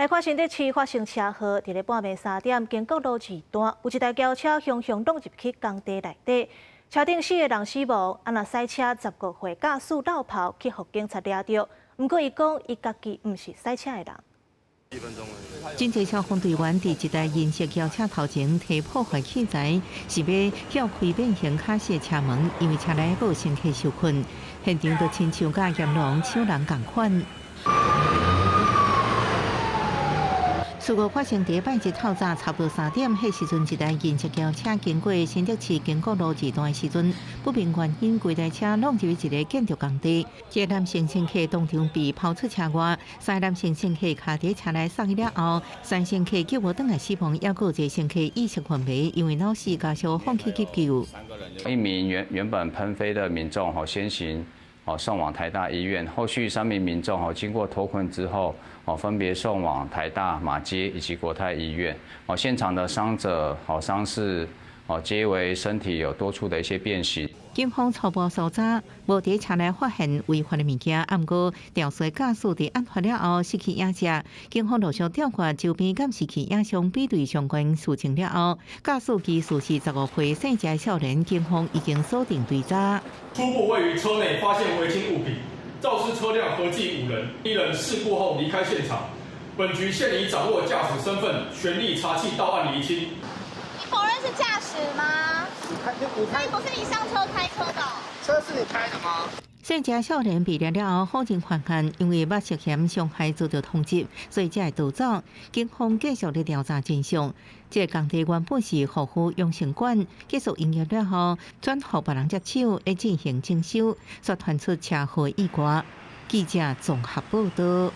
來看新竹市發生車禍，佇咧半暝3點，經國路二段有一台轎車雄雄撞入去工地內底，車頂四個人死亡，啊若駛車15歲駕駛落跑去予警察掠著。毋過伊講，伊家己毋是駛車的人。真濟消防隊員佇一台銀色轎車頭前提破壞器材，是欲撬開變形卡式車門，因為車內閣有乘客受困，現場就親像佮閻羅王搶人仝款。事故發生佇拜一透早差不多3點，彼時陣一台銀色轎車經過新竹市經國路二段的時陣，不明原因規台車挵入一个建築工地，一个男性乘客當場被拋出車外，三个男性乘客卡佇車內送醫了後，三乘客救無轉來死亡，猶閣有一個乘客意識昏迷，因為腦死家屬放棄急救。一名原本噴飛的民眾，吼先行送往台大醫院，後續三名民眾經過脫困之後，分別送往台大、馬偕以及國泰醫院。現場的傷者、傷勢，皆為身體有多處的一些變形。警方初步搜查，無佇車內發現違法的物件，毋過肇事駕駛佇案發了後失去影跡。警方陸續調閱周邊監視器影像比對相關事證了後，駕駛其實是15歲姓謝的少年，警方已經鎖定追查。初步位於車內發現違禁物品，肇事車輛合計五人，一人事故後離開現場。本局現已掌握駕駛身份，全力查緝到案釐清。你否認是駕駛嗎？你開，你開，不是你上車開車的。車是你開的嗎？姓謝少年被抓了後否認犯案，因為捌涉嫌傷害遭到通緝，所以才會逃走。警方繼續咧調查真相。這个工地原本是護膚養生館，結束營業了後，轉予別人接手來進行整修，煞傳出車禍意外。記者綜合報道。